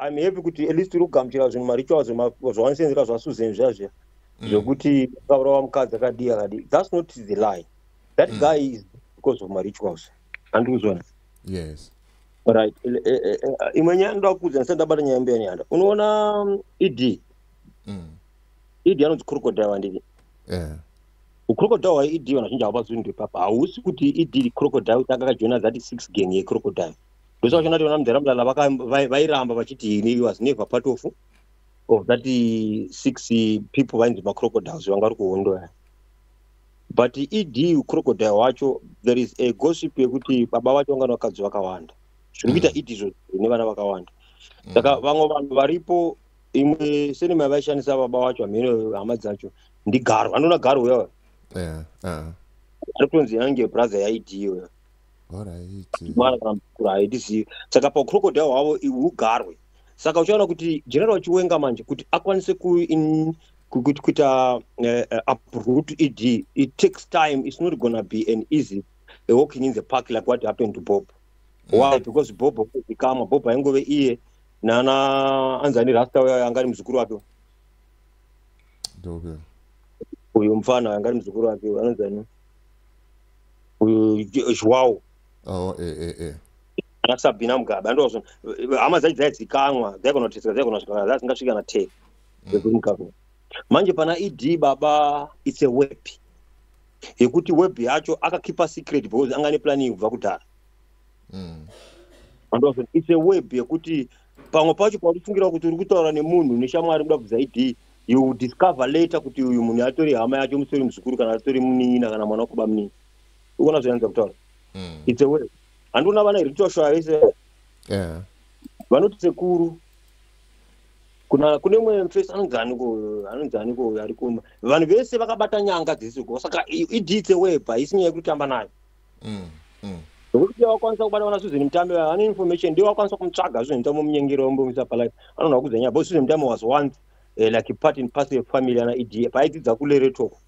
I'm happy kuti at least uri kugamuchira zvinhu, marituals zvavanosenzera zvaSusan zviya zviya, zvekuti akaurawa mukadzi akadii akadii. That's not the lie. That guy is because of marituals, handiri kuzviona. Yes. Right. Imwe nyaya ndoda kuudza ndisati ndabata nyaya Mbuya Nehanda. Unoona ED, ED anonzi crocodile, handiti? Yeah. Ucrocodile hwaED vanhu vazhinji havapazivi ndepapa. Hausi kuti ED crocodile kuti akakajoina that six gang yecrocodile. Ndosaka uchona kuti vana Mudhara Mulala vairamba vachiti he was never part of that six people vainzi macrocodiles vanga vari kuhondo yaya. But ED crocodile wacho, there is a gossip yekuti baba vacho vanga nevakadzi vakawanda. Zviri kuita ED izvo nevana vakawanda. Saka vamwe vanhu varipo, imwe surname yavaishandisa baba vacho, hamene hama dzacho, ndiGaro. Anoona Garo uya. Yeah. Ari kutonzi ange brother yaED iyoyo. Mwana kana mukuru haitizivi. Saka pacrocodile hwavo hugarwe. Saka uchaona kuti General Chiwenga manje kuti akwanise kuita uproot ED, it takes time. It's not gonna be an easy walking in the park like what happened to Bob. Why? Because Bob zikamwa Bob aingove iye nana anzani rasta uya anga ari muzukuru wake. Dope. Uyu mufana anga ari muzukuru wake anonzani uyu, Joao. Oh, eh eh eh. Ana Sabina Mugabe andozvo hama dzacho dzaidzikanwa, dzaigona kuteseka, dzaigona kusvika dzasingasvika na 10 dzekumugabe. Manje pana ED baba, it's a web yekuti web yacho akakeepa secret because anga neplani kubva kudhara. Andozvo it's a web yekuti pamwe pacho paurifungira kuti uri kutaura nemunhu neshamwari kuda kubvisa ED, you will discover later kuti uyu munhu atori hama yacho, musori muzukuru kana atori munin'ina kana mwana wakuba munini. Ukuona zvayanza kutaura? It's a web. Handiona vana ritual vese vanoti sekuru kuna kune mumwe mufesi anonzi aniko, anonzi aniko ari kuma vanhu vese vakabata nyanga dzesiko. Saka ED it's a web, haisi nyaya yekutamba nayo. Nokuti wakwanisa kubata vana Susan Mutami vane information, ndiwo wakwanisa kumutsvaga Susan Mutami, munyengero wambomisa palife, anoona kudza nyaya because Susan Mutami was once like part and parcel of family ana ED paaidzidza kuLeretoko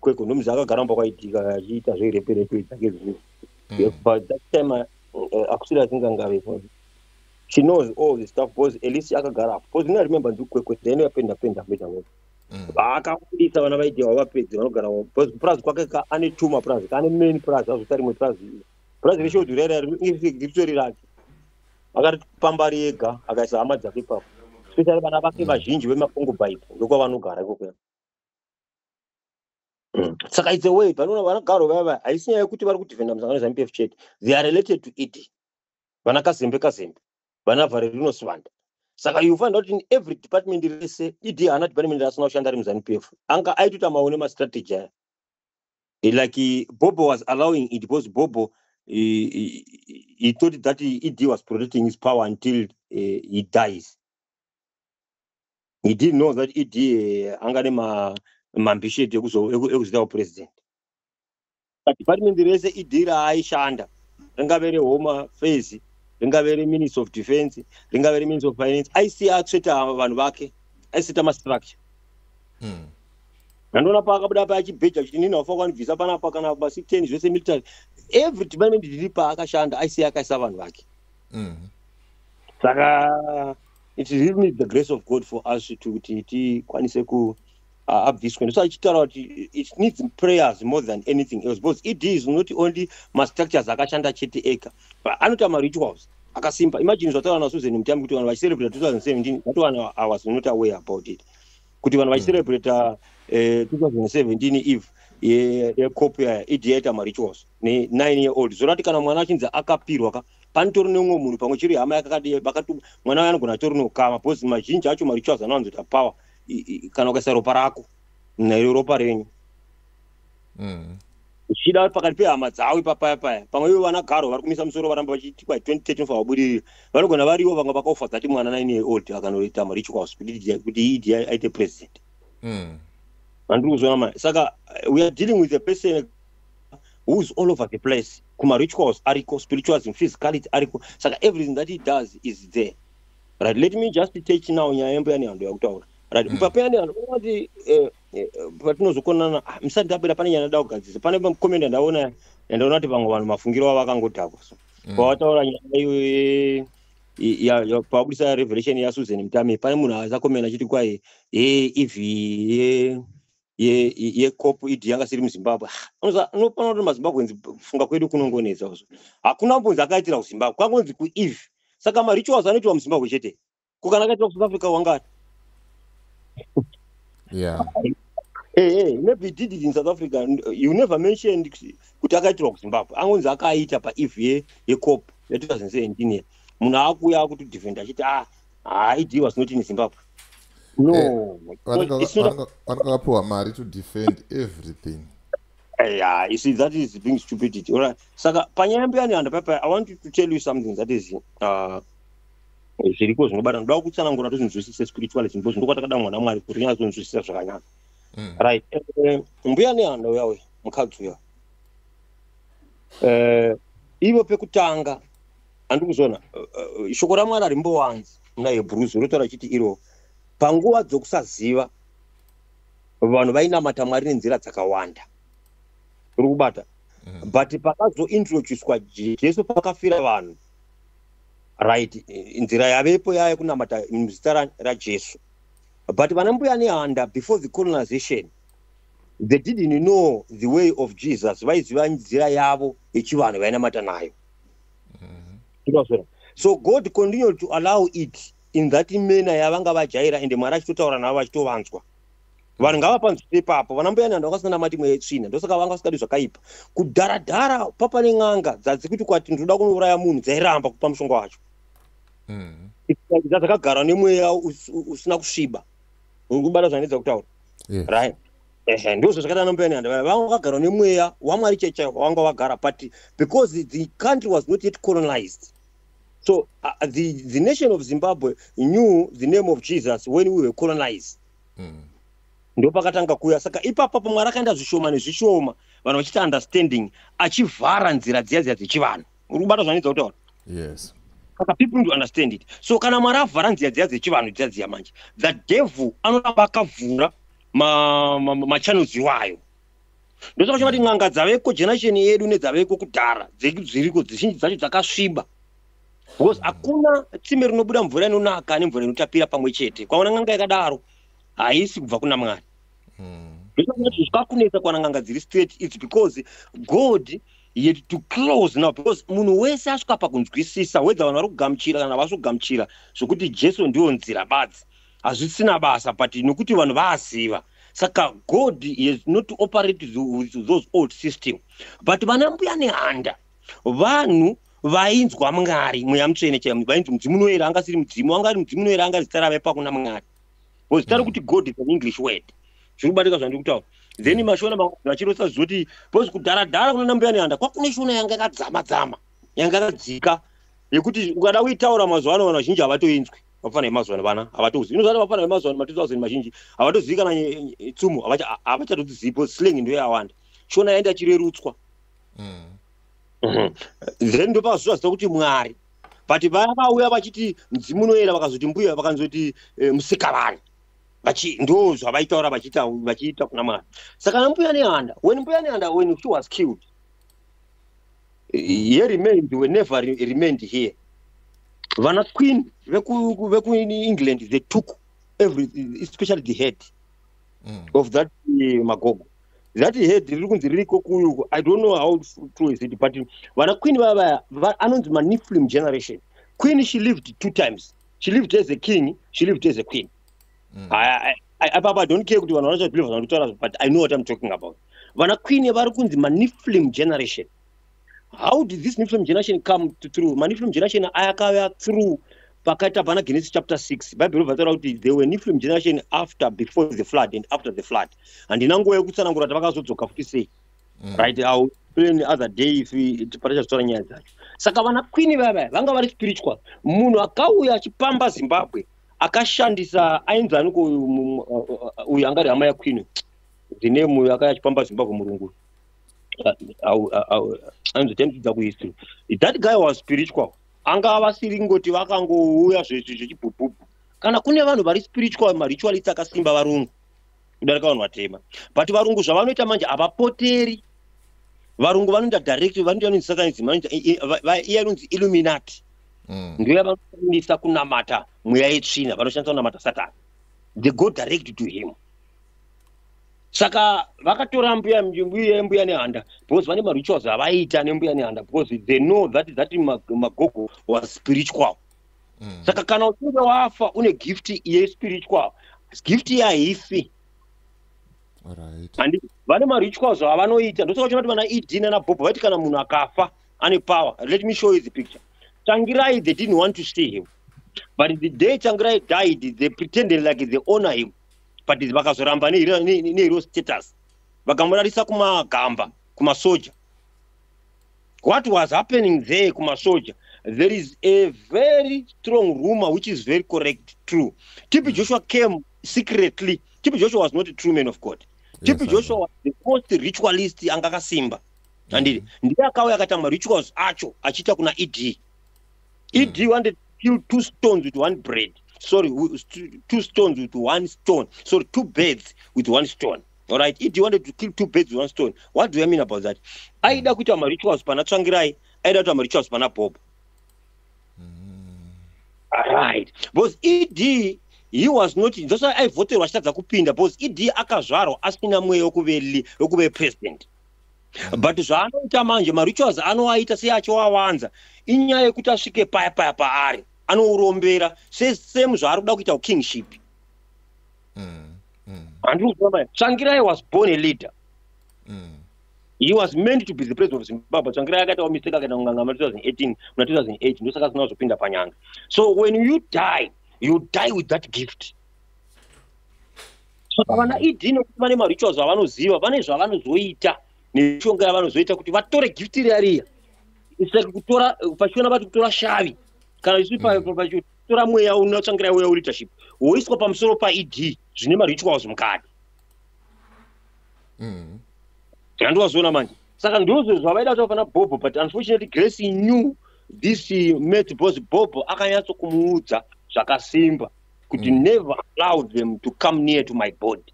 kweko. Ndomuzi akagara mumba kwaED achiita zvereperepe dzake zvinhu. But that time akusiri asingangave, she knows all the stuff because at least akagara apo, because I remember ndikukwekwe ndaino yapenda penda penda. Akabudisa vana vaED vavapedzi vanogara because purazi kwake ane two mapurazi, kane main purazi, azoita rimwe purazi, purazi reshodhu rera ritori rake, akatipamba ega akaisa hama dzake ipapo, especially vana vake vazhinji vemakongo baipo ndokwavanogara ikoko. Saka it's a way panoona vanagaro vaya, haisi nyaya yekuti vari kudefenda musangano ZANU PF chete. They are related to it, vana Kazembe Kazembe, vana Vharirino Sivanda. Saka you find out in every department rese ED haana department rasina kushanda ari muZANU PF. Anga aitoita maone mastrategy aya. Like Bobo was allowing it because Bobo he thought that ED was protecting his power until he dies. He didn't know that ED anga nemaambition ekuzoitawo president. Department rese ED raaishanda, ringave rehome affairs, ringave reministry of defense, ringave reministry of finance, aisiya atsveta vanhu vake, aiseta mastructure. Ndandoona paakabuda paachibheja kuti nini wafa kwanibvisa panapa kana pasi 10 zvese military, every department riri paakashanda aisiya akaisa vanhu vake. Saka it really needs the grace of God for us to kuti tikwanise ku abviswe. Ndosaka achitaura kuti it needs prayers more than anything else, because ED is not only mastructures akashanda chete ega, but anoita marituals akasimba. Imagine zvataura naSusan Mutambi kuti vanhu vachicelebrata 2017, that one I was not aware about it, kuti vanhu vachicelebrata 2017 eve yecoup yaya, ED yaita marituals ne9 year old. Zvorati kana mwana achinzi akapirwa ka, panotori neumwe munhu pamwe chiri hama yakakadi vakati mwana uyo anogona atori neukama, because mazhinji acho marituals anowanzoita power kana ukaisa ropa rako nairo ropa renyu zvichida pakati pehama dzavo ipapaya paya. Pamwe ivo vana Garo vari kumisa musoro varamba vachiti kwa 2013 vabudirira, vanogona varivo vamwe vakaofa dzati mwana 9 year old akanoita marituals kuti ED aite president. Handiri kuzviona mani. Saka we are dealing with a person who is all over the place. Kumarituals ariko, spiritualism, physicality ariko. Saka everything that he does is there. Right, let me just take now nyaya yeMbuya Nehanda yakutaura. Right. Pambuya Nehanda unoti patinozokonana, musati ndapera, pane nyaya ndada kugadzisa. Pane comment yandaona, yandaona kuti vamwe vanhu mafungiro avo akangodhakwa. So pavataura nyaya iyoyo Pabudisa revelation yaSusan Mutami, pane munhu asakomena achiti kwai he eve yeCOPE ED yanga siri muZimbabwe. Unofana kuti maZimbabweans, funga kwedu kunongonetsa uzvo. Hakuna mbonzi akaitira kuZimbabwe, kwangonzi kueve. Saka marituals anoitwa muZimbabwe chete, kukana akaitwa kuSouth Africa wangati? Hey, maybe did it in South Africa. You never mentioned kuti akaitirwa kuZimbabwe. Angonzi akaita paeve yeCOPE ye2017. Munhu akuuya akutodefend achiti, ah, ED was not in Zimbabwe. No. Vanenge vakapiwa mari to defend everything. Yeah, you see, that is being stupidity. Alright. Saka panyaya Mbuya Nehanda papa, I want to tell you something that is zviriko zvinobata. Ndoda kutsanangura tozvinzwisise spiritualism, because ndokwatakada mwana Mwari kuti unyatsonzwisisa zvakanaka. Right. Mbuya Nehanda uyawe, mukadzi uya, ivo pekutanga handi kuzona shoko raMwari harimbowanzi. Muna Hebrews rotaura chiti iro panguva dzokusaziva vanhu vainamata Mwari nenzira dzakawanda. Uri kubata? But pakazointroducwa Jesu, pakafira vanhu, right, nzira yavepo yaya kunamata muzita raJesu. But vana Mbuya Nehanda before the colonization, they didn't know the way of Jesus. Vaiziva nzira yavo yechivanhu vainamata nayo. So God continued to allow it in that manner yavanga vajaira, ende Mwari achitotaura navo vachitovanzwa. Vanhu ngavapanzwise ipapo. Vana Mbuya Nehanda vakasina mati mweya yetsvina, ndosaka vanga vasikadi zvakaipa. Kudharadhara papa nen'anga dzadzi kuti kwati ndoda kunouraya munhu, dzairamba kupa mushonga wacho. Dzakagara nemweya usina kusviba. Uri kubata zvandidza kutaura? Right, ehe, ndozvo zvakaita ana Mbuya Nehanda. Vanga vakagara nemweya waMwari chaichaiwo wanga vagara, but because the country was not yet colonized, so the nation of Zimbabwe knew the name of Jesus when we were colonized. Ndopakatanga kuuya. Saka ipapapo Mwari akaenda zvishoma nezvishoma, vanhu vachiita understanding, achivhara nzira dziya dziya dzechivanhu. Uri kubata zvandidza kutaura? Yes. Saka people need to understand it. So kana Mwari avhara nzira dziya dzechivanhu dziya dziya, manje the devil anoramba akavhura machannels iwayo. Ndosaka chavati n'anga dzaveko generation yedu nedzaveko kudhara dziriko, dzizhinji dzacho dzakasviba, because hakuna tsime rinobuda mvura inonaka nemvura inotapira pamwe chete. Kwaona n'anga yakadaro, haisi kubva kuna Mwari. Ndosaka zvikakunetsa kuwana n'anga dziri straight. It's because God yet to close now, because munhu wese asvika pakunzwisisa, whether vanhu vari kugamuchira kana havasi kugamuchira zvokuti Jesu ndiyo nzira badzi, hazvisina basa, but nokuti vanhu vaaziva. Saka God has not to operate with those old system. But vana Mbuya Nehanda vanhu vainzwa Mwari, Mweya Mutsvene chaivo, vainzi Mudzimu Unoyera. Anga siri mudzimu, anga ari Mudzimu Unoyera, anga zita ravaipa kuna Mwari, because zita rekuti God is an English word. Zviri kubatika zvandiri kutaura? Then mashona vachirotsa zvoti, because kudharadhara kuna Mbuya Nehanda kwakune Shona yanga yakadzama dzama, yanga yakadzika, yekuti ukada kuitaura mazuva ano vanhu vazhinji havatoinzwi. Vafana vemazuva ano vana havatozivi. Inozvati vafana vemazuva ano ma2000 mazhinji havatozivi kana tsumo, havachatodzizivi, because slang ndo yawanda. Shona yaenda ichirerutswa. Then ndopazvivaziva kuti Mwari, but vaya vauya vachiti Mudzimu Unoyera, vakazoti mbuya, vakanzoti Musikavanhu, ndo zvavaitaura vachiita kuna Mwari. Saka na Mbuya Nehanda, when Mbuya Nehanda, when she was killed, her remains were never remained here. Vana queen vekuEngland, they took every, especially the head of that magogo. That head riri kunzi ririko kuyuko. I don't know how true is it, but vana queen vaya vaya anonzi maNephilim generation. Queen, she lived two times. She lived as a king, she lived as a queen. Apapa I don't care kuti vanhu vanochabelieve zvandikutaura, but I know what I'm talking about. Vana queen vari kunzi maNephilim generation. How did this Nephilim generation come through? MaNephilim generation ayakauya through pakaita pana Genesis chapter 6. Bhaibheri robva taura kuti there were Nephilim generation after, before the flood and after the flood. Handina nguva yekutsanangura kuti vakazodzoka futi sei. Right, I will explain the other day if patichazotaura nyaya dzacho. Saka vana queen vaya vaya vanga vari spiritual. Munhu akauya achipamba Zimbabwe akashandisa, ainzi aniko uyu anga ari hama yaqueen, the name, uyu akauya achipamba Zimbabwe, murungu, ainzi taimdzidza kuhistory. That guy was spiritual. Anga vasiri ngoti vakangouya zvechibhubhubhu. Kana kune vanhu vari spiritual, maritualists akasimba, varungu kudarika vanhu vatema. But varungu zvavanoita manje, havapoteri. Varungu vanoenda direct, vanoita inonzi satanism, iya inonzi Illuminati. Ndiyo yavanoshandisa kunamata mweya yetsvina, vanoshandisa kunamata Satani. They go direct to him. Saka vakatora mbuya Nehanda because vane marituals avaiita nembuya Nehanda, because they know that magogo was spiritual. Saka kana uchinge wafa une gift yespiritual, gift yahaifi. Handi vane marituals avanoita. Ndosaka uchiona kuti vana ED nana Bobo vaiti kana munhu akafa ane power. Let me show you the picture. Tsvangirai, they didn't want to see him, but the day Tsvangirai died, they pretended like they honor him, but vakazoramba nehero status, vakamurarisa kumagamba, kumasoja. What was happening there kumasoja? There is a very strong rumor which is very correct, true. TB Joshua came secretly. TB Joshua was not a true man of God. TB Joshua was the most ritualist anga akasimba, handiti? Ndiye akauya akaita marituals acho achiita kuna ED. ED wanted to kill two stones with one bread, sorry, two stones with one stone, sorry, two birds with one stone. All right, ED wanted to kill two birds with one stone. What do I mean about that? Aida kuita marituals pana Tsvangirai, aida kuita marituals pana Bob. Right, because ED, he was not, that's why aivhoterwa achitadza kupinda, because ED akazvarwa asina mweya wekuve president. But zvaanoita manje, marituals anoaita seachiwawanza, inyaya yekuti asvike paya paya paari anourombera, sesame zvaari kuda kuita kukingship. Handiri kuziva. Tsvangirai was born a leader. He was meant to be the president of Zimbabwe. Tsvangirai akaitawo mistake, akaenda kunganga muna 2018, muna 2008. Ndosaka asina kuzopinda panyanga. So when you die, you die with that gift. Saka vana ED, nekuti vane marituals avanoziva, vane zvavanozoita nemishonga yavanozoita kuti vatore gift riya riya. It's like kutora pachiona vati kutora shavi, kana isu pachitora mweya unotsvangira, mweya weleadership woiswa pamusoro paED, zvine marituals mukati. Handiwazoona manje. Saka ndozvo zvavaida kuti pana Bobo, but unfortunately Grace knew this met, because Bobo akanyatsokumuudza zvakasimba kuti never allow them to come near to my body.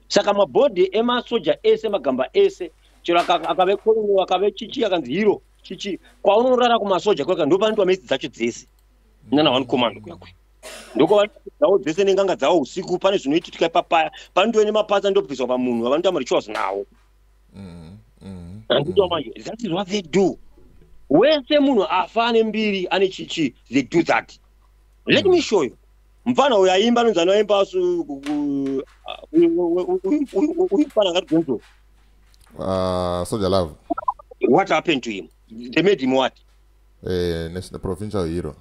Saka mabhodhi emasoja ese, magamba ese, chero akave colonel, akave chichi, akanzi hero chichi, kwaunorara kumasoja kweka, ndo panoitwa mesi dzacho dzese nana one commando kuya kuya, ndokovandzavo dzese nenganga dzavo usiku. Pane zvinoitika ipapaya, panotove nemapatsa ndobviswa pamunhu avanoita marituals nawo. Handitwa manje. That is what they do. Wese munhu afa ane mbiri, ane chichi, they do that. Let me show you. Mufana uyu aimba, anonzi anoimba, uyu mufana angati Gonzo. Soldier Love. What happened to him? They made him what? National provincial hero.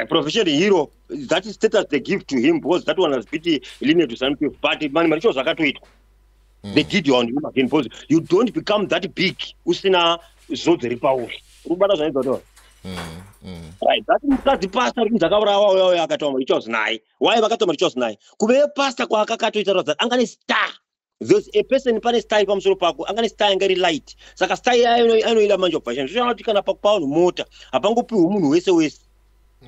Provincial hero, that is status they give to him, because that one has been linear to some people, but mani maricho zvakatoitwa. They did on him again, because you don't become that big usina zodzo riri pauri. Uri kubata zvanoita kutaura? Right, that mukadzi pastor rinzi akaurawa uya uya, akataura marituals naye. Why vakataura marituals naye? Kuve pastor kwaakakatoita ratidza anga nestar. There's a person, pane star pamusoro pako, anga nestar yanga iri light. Saka star iya anoida manje kubva zvoshana kuti kana pakupa vanhu mota, hapangopiwi munhu wese wese.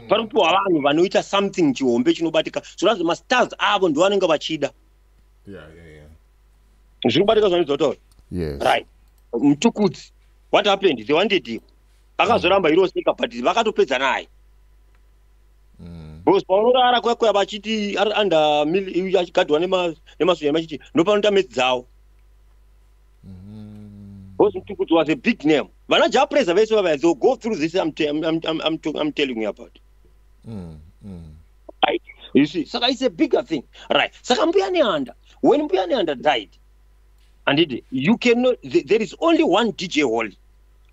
Pari kupiwa vanhu vanoita something chihombe chinobatika. So mastars avo ndo vanenge vachida. Zviri kubatika zvanoita kutaura? Yes. Right, Mutukudzi, what happened? They wanted him, akazoramba hero seka, but vakatopedza naye. Because paunorara kuya kuya vachiti ari under achigadhwa nemasoja machiti, ndopanoita mesi dzavo. Because Mutukudzi was a big name. Vana Jah Prayzah vese vavaya, they'll go through this I'm telling you about. Right, you see? Saka it's a bigger thing, right? Saka Mbuya Nehanda, when Mbuya Nehanda died, anditi you cannot, there is only one DJ Holly.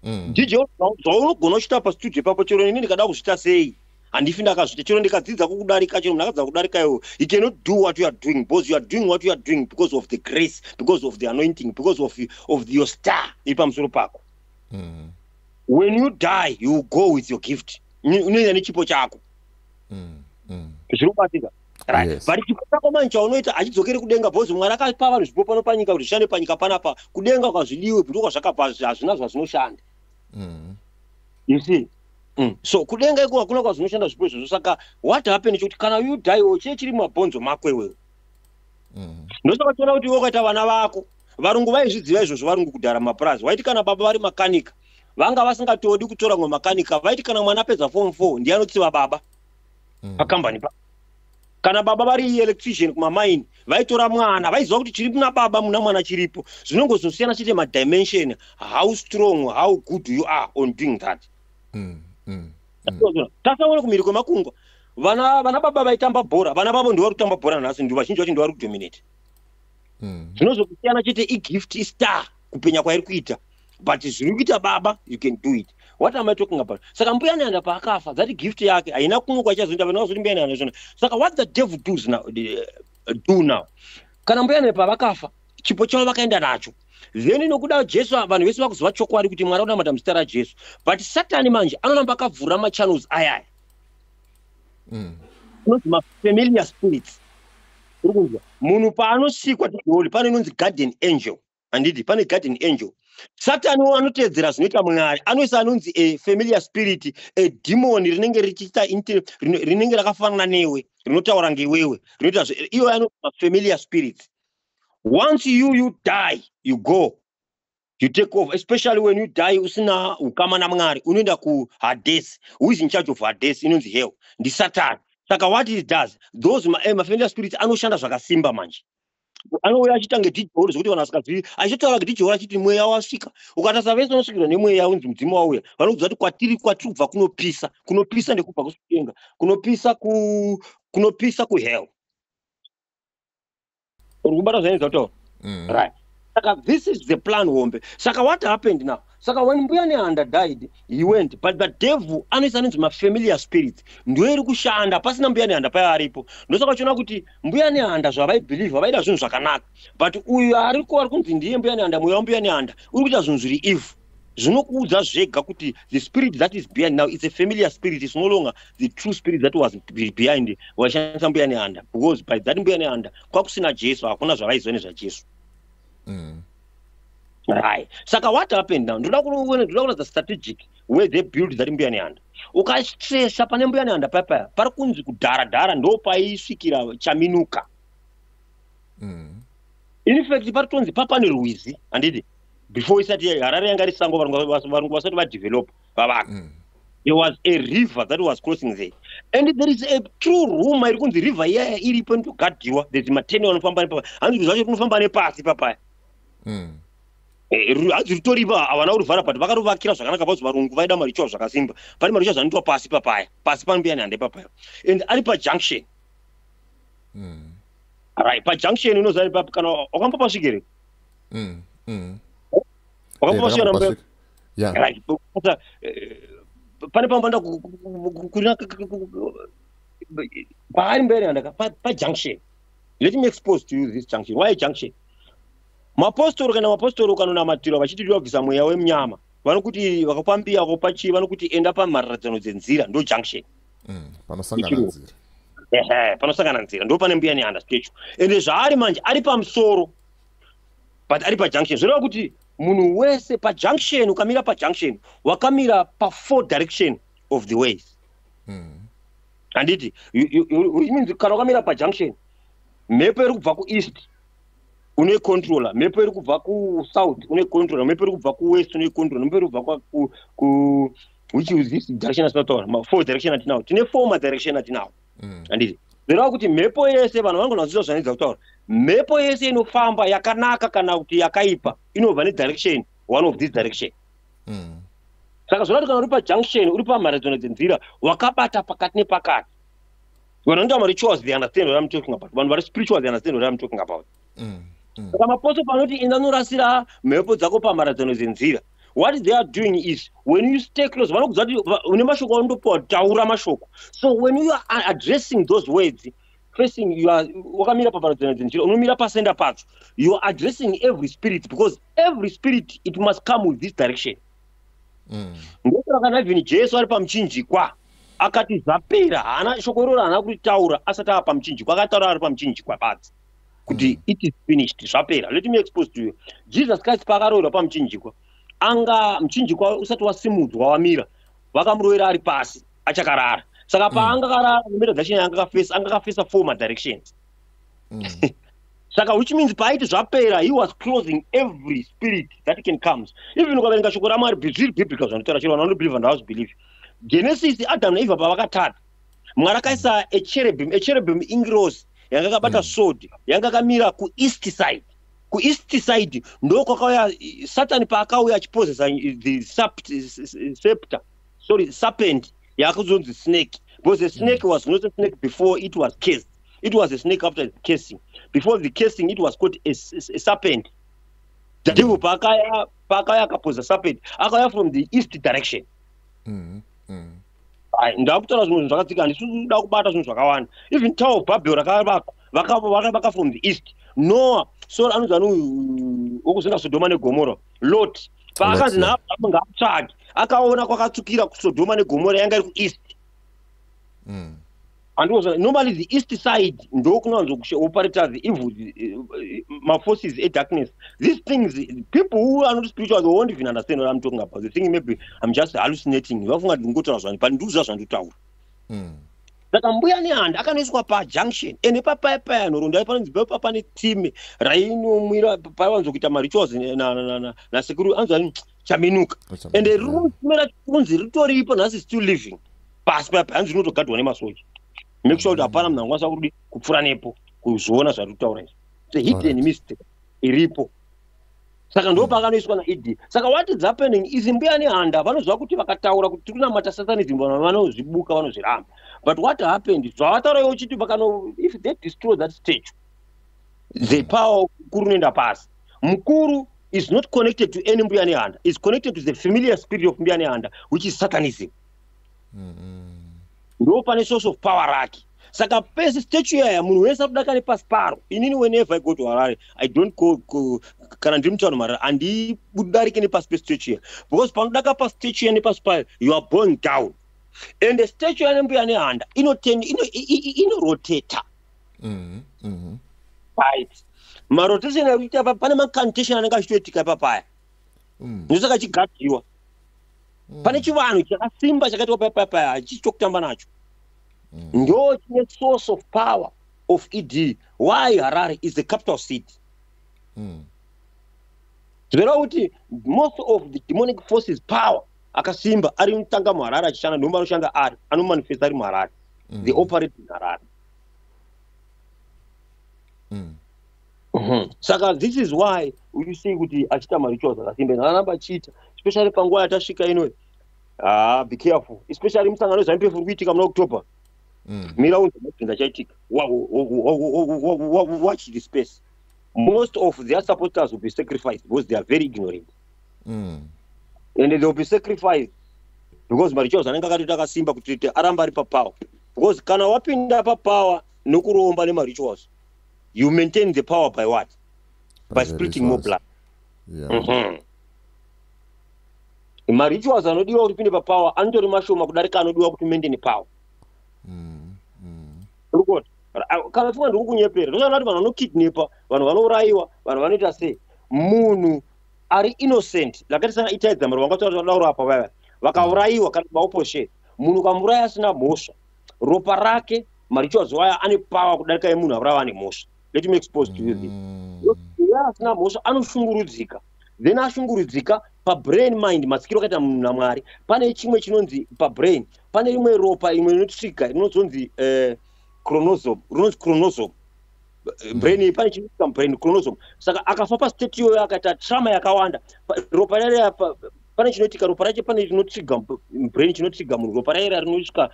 DJ Holly, zvaunogona kuchita pastudio ipapo, chero ini ndikada kuzviita sei, handifi ndakazviita. Chero ndikadzidza kukudarika, chero munhu akadzidza kudarika iwo, you cannot do what you are doing, because you are doing what you are doing because of the grace, because of the anointing, because of your star iri pamusoro pako. When you die, you go with your gift. Unoenda nechipo chako. Zviri kubatika? Right. Yes. But chipo chako manje chaunoita hachidzokeri kudenga, because Mwari akapa vanhu zvipo pano panyika kuti zvishande panyika panapa. Kudenga kwazvidiwe, ndiko kwazvakabva, hazvina zvazvinoshanda. You see? So kudenga iko hakuna kwazvinoshanda zvipo izvozvo. Saka what happened chekuti kana you die, chie chiri mumabhonzo mako iwewe. Ndosaka tiona kuti iwe ukaita vana vako, varungu vaizviziva izvozvo. Varungu kudhara mumapurazi waiti kana baba vari makanika, Vanga vasingatodi kutora makanika. Vaiti kana mwana apedza form 4, ndiye anotsiva baba pakambani pa. Kana baba vari electrician kumamaini, vaitora mwana. Vaiziva kuti chiri muna baba muna mwana chiripo. Zvinongozosiyana chete madimension, how strong, how good you are on doing that. Tasaona kumhiri kwemakungwa, vana baba vaitamba bhora, vana vavo ndivari kutamba bhora nhasi, ndi vazhinji vacho ndivari kudominate. Zvinozosiyana chete igift, istar, kupenya kwairi kuita, but zviri kuita baba, you can do it. What am I talking about? Saka Mbuya Nehanda paakafa, that gift yake haina kumwe kwaichazoenda. Vana vazoti Mbuya Nehanda zvona. Saka what the devil does now, do now, kana Mbuya Nehanda pavakafa, chipo chavo vakaenda nacho. Then nokuda Jesu, vanhu vese vakuziva chokwadi kuti Mwari unamata muzita raJesu, but Satani manje anoramba akavhura machannels ayaya unonzi mafamiliar spirits. Uri kunzwa, munhu paanosikwa tiholy, pane inonzi guardian angel, handiti? Pane guardian angel. Satani anoteedzera zvinoita Mwari, anoisa anonzi a familiar spirit, a demon rinenge richiita rinenge rakafanana newe, rinotaura ngewewe, rinoita iyo anonzi mafamiliar spirits. Once you die, you go, you take over. Especially when you die usina ukama naMwari, unoenda kuHades. Who is in charge of Hades, inonzi hell? NdiSatani. Saka what it does, those mafamiliar spirits anoshanda zvakasimba manje. Anouya achiita ngedhijori, zvokuti vanhu vasikazivi, achitotaura ngedhijori, achiti mweya wasvika. Ukatarisa, vese vanosvikirwa nemweya unzi mudzimu wauya, vanokudza kuti kwatiri kubva kunopisa. Kunopisa ndekubva kusutenga, kunopisa kunopisa kuhell. Uri kubata zvainoita kutaura? Right, saka this is the plan hombe. Saka what happened now? Saka when Mbuya Nehanda died, he went, but the devil anoisa anonzi mafamiliar spirits, ndo iri kushanda pasina Mbuya Nehanda paya aripo. Ndosaka uchiona kuti Mbuya Nehanda zvavaibhilivha, vaida zvinhu zvakanaka, but uyu ariko, ari kunzi ndiye Mbuya Nehanda, mweya waMbuya Nehanda uri kuita zvinhu zviri evil. Zvinokuudza zvega kuti the spirit that is behind now, it's a familiar spirit. It's no longer the true spirit that was behind waishandisa Mbuya Nehanda, because by that Mbuya Nehanda kwakusina Jesu, hakuna zvavaiziva nezvaJesu. Right, saka what happened now, ndoda kuratidza strategic where they build that Mbuya Nehanda. Ukastresa pane Mbuya Nehanda papaya, pari kunzi kudhara dhara ndo paisvikira Chaminuka. In fact, pari tonzi papane rwizi, handiti? Before isati Harare yanga risango, varungu vasati vadevelop, vavaka, there was a river that was crossing there, and there is a true rumor iri kunzi river iyaya iripo, inotogadhiwa. There's matene vanofamba nepapa, hanzi zvacho rinofamba nepasi papaya. Hanzi ritoripo, havana kurivhara, but vakarivakira zvakanaka pakuti varungu vaida maritual zvakasimba. Pane maritual zvanoitwa pasi papaya, pasi paMbuya Nehanda papaya, and ari pajunction. Right, pajunction unoziva kana wakamba pasvikere? Wakamba pasvikera? Right, pane pambanda kurina paari Mbuya Nehanda pajunction. Let me expose to you this junction. Why junction? Mapostori, kana mapostori ukanonamatira vachiti tobvisa mweya wemunyama, vanokuti vakakupa mbiya, vakakupa chii, vanokuti enda pamharadzano dzenzira, ndo junction. Panosangana nzira. Ehe, panosangana nzira, ndo pane Mbuya Nehanda statue. Ende zvaari manje, ari pamusoro, but ari pajunction. Zvoreva kuti munhu wese pajunction, ukamira pajunction, wakamira pafour direction of the ways, handiti? Which means kana wakamira pajunction, mhepo iri kubva kueast unoicontrola, mhepo iri kubva kusouth unoicontrola, mhepo iri kubva kuwest unoicontrola, mhepo iri kubva ku which is this direction atinotaura, four direction atinawo. Tine four madirection atinawo, handiti? Zvoreva kuti mhepo yese, vanhu vanogona kuziva zvanoedza kutaura, mhepo yese inofamba, yakanaka kana kuti yakaipa, inobva nedirection, one of this direction. Saka zvoreva kuti kana uri pajunction, uri pamharadzano dzenzira, wakabata pakati nepakati. Vanhu vanoita marituals, they understand what I'm talking about. Vanhu vari spiritual, they understand what I'm talking about. Saka mapostori panoti enda norasira mhepo dzako pamharadzano dzenzira, what they are doing is, when you stay close, vanokudza kuti une mashoko aundopiwa, taura mashoko. So when you are addressing those words facing, you are wakamira pamharadzano dzenzira, unomira pasenda pacho, you are addressing every spirit, because every spirit, it must come with this direction. Ndosaka kana even Jesu ari pamuchinjikwa akati zvapera, haana shoko iroro haana kuritaura asati ava pamuchinjikwa. Akataura ari pamuchinjikwa badzi kuti it is finished, zvapera. Let me expose to you, Jesus Christ paakaroverwa pamuchinjikwa, anga muchinjikwa usati wasimudzwa wamira, vakamurovera ari pasi achakarara. Saka paanga akarara, nomira direction anga akafesa, anga akafesa four madirections. Saka which means paaiti zvapera, he was closing every spirit that can comes. Even ukaverenga shoko raMwari, zviri biblical zvanditaura, chero vanhu vanobelieve and believe Genesis, Adam naEva pavakatata, Mwari akaisa a cherubim. A cherubim ingirosi yanga yakabata sword, yanga yakamira kueast side. Kueast side ndo kwakauya Satani paakauya achipossessa the scepter, sorry, serpent yakuzonzi snake, because the snake was not a snake before it was cursed. It was a snake after the cursing. Before the cursing, it was called a serpent. The devil paakaya akapossessa serpent, akauya from the east direction. Ai, ndakutaura zvinhu zvakatsika, handisi kuda kubata zvinhu zvakawanda. Even Tower of Babel rakavakwa, vakavaka from the east. Noah, so anonzi ani wokuzinga Sodhoma neGomora, Lot, paakanzi naAbraham ngaatsvage, akaona kwakatsukira kuSodhoma neGomora, yanga iri kueast. Andozva normally the east side ndokunowanzo kuoperata the evil, maforces edarkness. These things, people who are not spiritual, they won't even understand what I'm talking about. They think maybe I'm just hallucinating. Vafunga ndingotaura zvani, but ndikuziva zvandinotaura. Saka Mbuya Nehanda akanoiswa pajunction, ende papaya paya nhoroondo panonzi paipa pane tsime rainomwira paiwanzokuita marituals nasekuru anzi ani, Chaminuka. Ende rinotsime racho kunzi ritoripo nhasi, still living pasi paya. Hanzi rinotogadwa nemasoja, make sure kuti hapana munhu angakwanisa kudi kupfuura nepo kuzviona zvari kutaura izvi. It's a hidden mystery iripo. Saka ndo paakanoiswa naED. Saka what is happening is Mbuya Nehanda vanoziva kuti vakataura kuti tiri kunamata satanism, vanhu vanozvibuka, vanozviramba. But what happened, zvavataura iwo chiti vakano, if they destroy that statue, the power mukuru unoenda pasi. Mukuru is not connected to any Mbuya Nehanda, is connected to the familiar spirit of Mbuya Nehanda, which is satanism. Ndo pane source of power rake. Saka pese statue yaya, munhu wese akudaka nepasi paro. Inini, whenever I go to Harare, I don't go, kana ndiri mutauro muHarare, handibudarike nepasi pestatue ya, because panodaka pastatue ya nepasi payo, you are born down. And statue yaneMbuya Nehanda inorotata. Right, marotation ari kuita pane macantation anenge achitoitika ipapaya. Ndosaka chigadziwa. Pane chivanhu chakasimba chakaitwa papapaya, hachichi chokutamba nacho. Ndo chine source of power of ED. Why Harare is the capital city? Zvinoreva kuti most of the demonic forces power akasimba ari mutanga muHarare achishanda, ndomba anoshanda ari anomanifesta ari muHarare. They operate in Harare. Saka this is why you see kuti achiita marituals akasimba, aramba achiita, especially panguva yatasvika ino. Ah, be careful, especially musangano weZANU PF uri kuitika muna October. Mira unze mabvinza chaitika. Watch the space. Most of their supporters will be sacrificed because they are very ignorant. And they will be sacrificed because marituals anenge akatoita akasimba kuti aramba ari papower, because kana wapinda papower nokuromba nemarituals, you maintain the power by what? By the splitting more rituals. blood. Marituals anodiwa kuti upinde papower anotori mashoma kudarika anodiwa kuti umaintain power. Uri kuona? Kana funga ndiri kunyepera, ndosaona kuti vanhu vanokidnapa, vanhu vanourayiwa, vanhu vanoita sei. Munhu ari innocent lakaita sana Itai Dzamara, vangataura vadaura vaya vakaurayiwa kana maopposition, munhu ukamuuraya asina mhosva, ropa rake, marituals waya ane power kudarika yemunhu aurayiwa ane mhosva. Let me expose to you this. Uya asina mhosva anoshungurudzika, then ashungurudzika pabrain mind, matsikiro akaita munhu naMwari, pane chimwe chinonzi pabrain, pane rimwe ropa imwe inotsvika rinozonzi chromosome, rinonzi chromosome. Brain iyi pane chinoitika mubrain, chromosome. Saka akafa pastate iyoyo, akaita trauma yakawanda, ropa rariya pane chinoitika, ropa racho pane rinotriga brain, chinotriga munhu, ropa raira rinosvika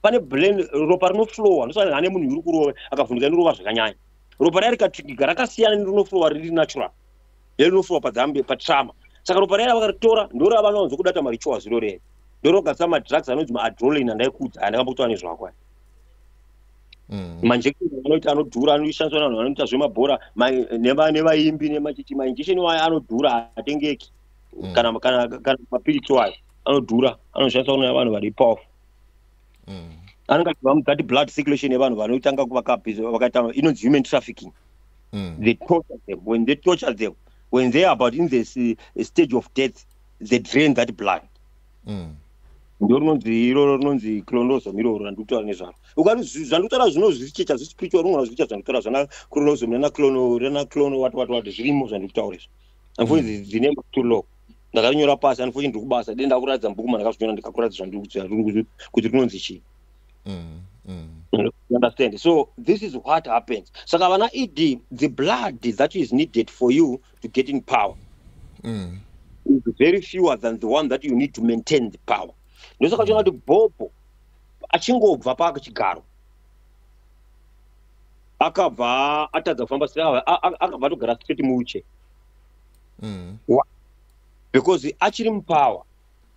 pane brain, ropa rinoflowa. Ndosaka ane munhu uri kurova akavhunika, inorova zvakanyanya. Ropa raya rikatsvigika rakasiyana nerinoflowa riri natural, rerinoflowa padzambe patrauma. Saka ropa raya vakaritora, ndoravanowanzo kudata marituals iroreri, ndorogadzisa madrugs anonzi maadrenaline andaikudza aya, ndakambotaura nezvako aya. Mainjection anoita anodhura, anoshandiswa navanhu vanoita zvemabhora nevaimbi nemachichi. Mainjection wayo anodhura, hatengeki. Kana mapiritsi wayo anodhura, anoshandiswa kune vanhu vari powerful. Anenge achibva mugati blood circulation yevanhu vanotanga vakaita inonzi human trafficking. They torture them. When they torture them, when they are about in the stage of death, they drain that blood. Ndo rinonzi iroro, rinonzi chromosome iroro randikutaura nezvaro. Ukati zvandikutaura zvino zvichicha zvispiritual, unogona zvichicha zvandikutaura zvana chromosome, nana clono, rana clono, what what what, zvirimo zvandikutaura izvo. Unfortunately, the name too low. Ndakarinyora pasi. Unfortunately, ndiri kubasa, dei ndakuratidza mubhuku mandakazvinyora, ndikakuratidza kuti rinonzi chii. You understand? So this is what happens. Saka vana ED, the blood that is needed for you to get in power is very fewer than the one that you need to maintain the power. Ndosaka chiona kuti Bhobho achingobva pachigaro akabva atadza kufamba, akabva atogara straight muuche because achiri mupower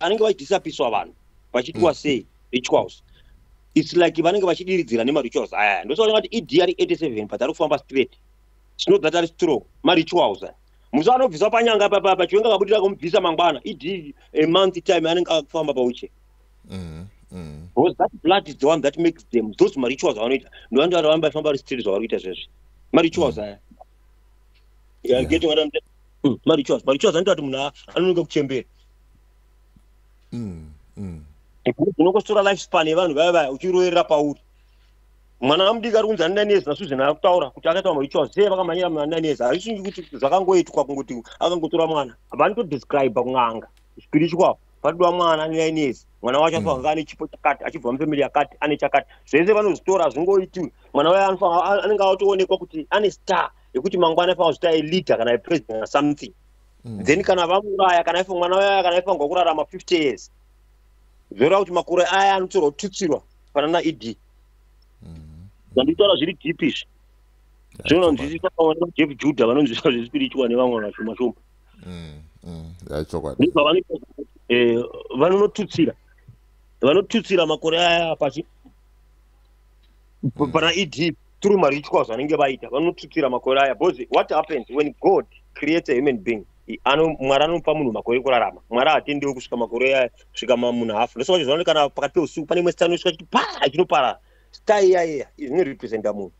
anenge vachidhisapiswa vanhu vachiitwa sei rituals. It's like vanenge vachidiridzira nemarituals aya. Ndosaka kuti ED ari 87 but ari kufamba straight. It's not that ari strong, marituals aya. Musi anobvisa panyanga papapa, Chiwenga akabudira kumubvisa mangwana, ED a month time anenge akufamba pauche because that blood is the one that makes them those marituals avanoita. Ndovanhu vari vamba famba vari straight. Zvavari kuita zvezvi marituals aya. You are getting what I'm saying? Marituals anoita kuti munhu anonoka kuchembera. Unongostora life span yevanhu vaya vaya uchiroverera pauri. Mwana mudiki ari kunzi ane 9 years naSusan ari kutaura kuti akaita marituals sei, vakamhanyira munhu ane 9 years. Hazvisungi kuti zvakangoitwa kungoti akangotora mwana. Vanotodescribe kun'anga spiritual, padiwa mwana ane 9 years, mwana wacho anofanira kunge ane chipo chakati, achibva mufamily yakati, ane chakati. Zvese vanozvitora, zvingoitiwi. Mwana wayo anofanira anenge atoonekwa kuti ane star yekuti mangwana aifanira kuzvita leader kana president or something. Then kana vamuuraya, kana aifa mwana wayo, kana aifanirwa kurarama 50 years, zvoreva kuti makore aya anotorwa kututsirwa pana naED. Zvanditaura zviri deep izvi, zvinonzwisisa Jeff Judah, vanonzwisisa zvespiritual nevamwe vashoma shoma. Chokwadi. Ndozvavanoita, vanonotutsira, vanotutsira makore aya pachi pana ED through marituals vanenge vaita. Vanotutsira makore aya because what happens when God creates a human being, Mwari anopa munhu makore ekurarama. Mwari haatendewi kusvika makore aya, kusvika munhu afa. Ndosaka chizoona kana pakati peusiku pane imwe star inosvika chiti pa chinoparara. Star iya iya zvinorepresenta munhu.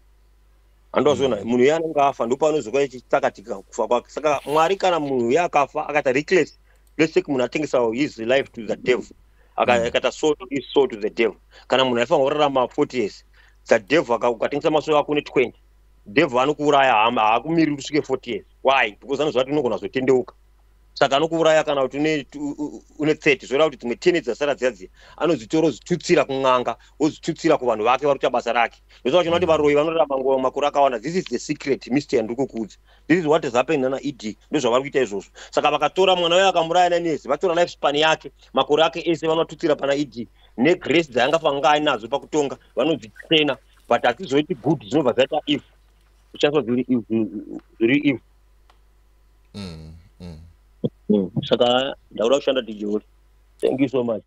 Andozviona, munhu iye anenge afa, ndopaanozoka ichitsakatika kufa kwake. Saka Mwari, kana munhu iye akafa akaita reckless, let's take munhu atengesa his life to the devil, akaita soul his soul to the devil. Kana munhu aifanira kurarama 40 years, the devil ukatengesa masoul ako une 20, devil anokuuraya. Hama, haakumiriri kusvike 40 years. Why? Because anoziva kuti unogona kuzotendeuka, saka anokuuraya kana kuti une 30. Zvoreva kuti dzimwe 10 dzasara dziya dziya anodzitora, ozvitutsira kun'anga, ozvitutsira kuvanhu vake vari kuita basa rake. Ndosaka chiona kuti varoyi vanorarama nguva makore akawanda. This is the secret mystery yandiri kukuudza. This is what has happened nana ED. Ndozvavari kuita izvozvo. Saka vakatora mwana wayo akamuraya 9 years, vatora life span yake, makore ake ese vanotutsira pana ED, negrace dzaangafanira ainadzo pakutonga vanodzitraina, but hatizoiti good, dzinobva dzaita evil, kushandiswa zviri evil. Saka ndakuda kushanda dijori. Thank you so much.